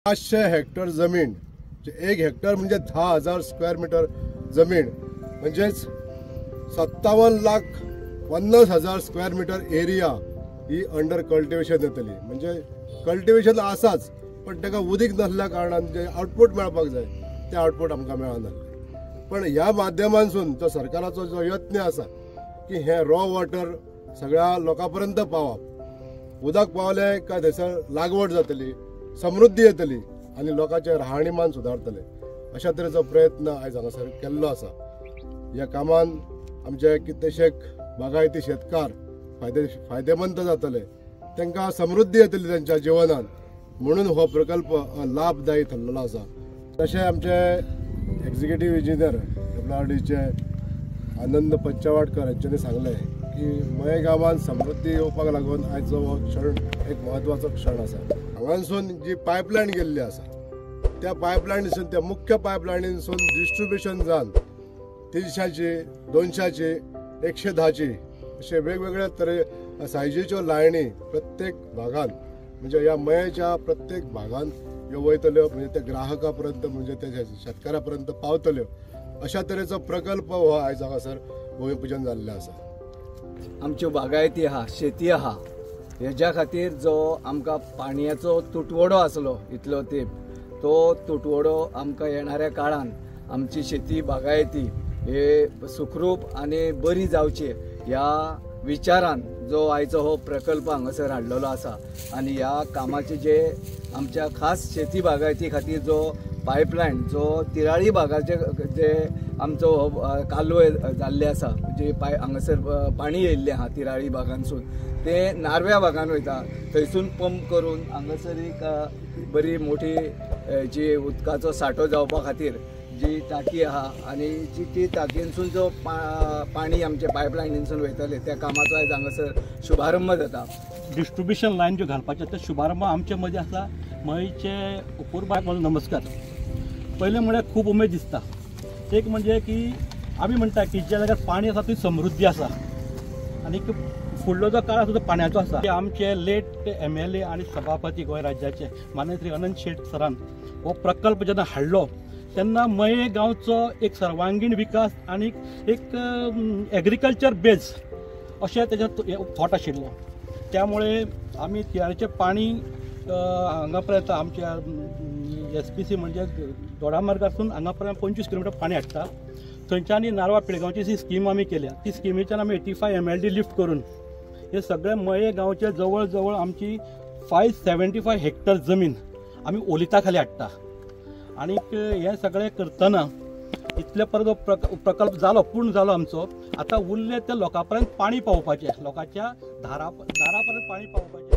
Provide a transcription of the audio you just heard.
500 Hector जमीन, एक Hector म्हणजे 10,000 स्क्वेअर मीटर जमीन, म्हणजेच 57,50,000 स्क्वेअर मीटर एरिया ही अंडर कल्टिवेशन येतली. म्हणजे कल्टिवेशन आसाच पण ताका उदीक नासल्या कारणान जे आउटपूट मेळपाक जाय ते आउटपूट आमकां मेळना. पण ह्या माध्यमांसून जो सरकाराचो जो यत्न आसा की हे रॉ वॉटर सगळ्या लोकां पर्यंत पावप, उदक पावलें काय थंयसर लागवड जातली, समृद्धी येतली आनी लोकांचें राहणीमान सुदारतलें, अशा तरेचो प्रयत्न आयज हांगासर केल्लो आसा. ह्या कामान आमचे कितलेशेक बागायती शेतकार फायदेमंत जातले, तांकां समृद्धी येतली तांच्या जिवनान, म्हणून हो प्रकल्प लाभदायी ठरलेलो आसा. तशें आमचे एक्झिक्युटीव इंजिनियर WRDचे आनंद पंचवाडकर हांच्यांनी सांगलें की मये गांवांत समृद्धी येवपाक लागून आयचो हो क्षण एक म्हत्वाचो क्षण आसा. हांगासून जी पायपलायन गेल्ली आसा त्या पायपलायनीसून, त्या मुख्य पायपलायनीसून डिस्ट्रिब्युशन जावन 300ची, 200ची, 110ची अशे वेगवेगळ्या तरे सायजीच्यो लायनी प्रत्येक भागान, म्हणजे ह्या मयेच्या प्रत्येक भागान ह्यो वयतल्यो, म्हणजे त्या ग्राहका पर्यंत, म्हणजे त्या शेतकारा पर्यंत पावतल्यो, अशा तरेचो प्रकल्प हो आयज हांगासर भूमिपूजन जाल्लें आसा. आमच्यो बागायती आहा, शेती आहा, हेज्या खातीर जो आमकां पाणयाचो तुटवडो आसलो इतलो तेंप, तो तुटवडो आमकां येणाऱ्या काळान आमची शेती बागायती हे सुखरूप आनी बरी जावची ह्या विचारान जो आयचो हो प्रकल्प हांगासर हाडलेलो आसा. आनी ह्या कामाचे जे आमच्या खास शेती बागायती खातीर जो पायपलायन जो तिराळी भागाचे जे आमचो हो कालवय जाल्ले आसा, जे हांगासर पाणी येयल्लें आहा तिराळी भागांसून ते नार्व्या भागान वयता, थंयसून पंप करून हांगासर एक बरी मोठी जी उदकाचो सांठो जावपा खातीर जी टाकी आहा आनी जी ती टाकयेनसून जो पाणी आमचे पायपलायनीसून वयताले त्या कामाचो आयज हांगासर शुभारंभ जाता. डिस्ट्रिब्युशन लायन ज्यो घालपाच्यो ते शुभारंभ आमचे मदीं आसा. मयेचे अपुरबायक म्हजो नमस्कार. पयलें म्हळ्यार खूब उमेद दिसता. एक म्हणजे की आमी म्हणटा की ज्या जाग्यार पाणी आसा थंय समृद्धी आसा आनी फुडलो जो काळ आसा तो पाण्याचो आसा. आमचे लेट MLA आनी सभापती गोंय राज्याचे माननीय श्री अनंत शेट सरान हो प्रकल्प जेन्ना हाडलो तेन्ना मये गांवचो एक सर्वांगीण विकास आनी एक एग्रीकल्चर बेज अशें तेजें थॉट आशिल्लो. त्यामुळे आमी तिळारीचें पाणी हांगा पर्यंत आमच्या SPC म्हणजे दोडामार्गासून हांगा पर्यंत 25 किलोमिटर पाणी हाडटा. थंयच्यान नारवा पिळगांवची जी स्कीम आमी केल्या ती स्किमीच्यान आमी 85 MLD lift करून हे सगळे मये गांवचे जवळ जवळ आमची 575 हेक्टर जमीन आमी ओलिता खाली हाडटा. आनी हे सगळें करतना इतले परत हो प्रकल्प जालो, पूर्ण जालो आमचो. आतां उरलें तें लोकां पर्यंत पाणी पावोवपाचें, लोकांच्या दारा पर्यंत पाणी पावोवपाचें.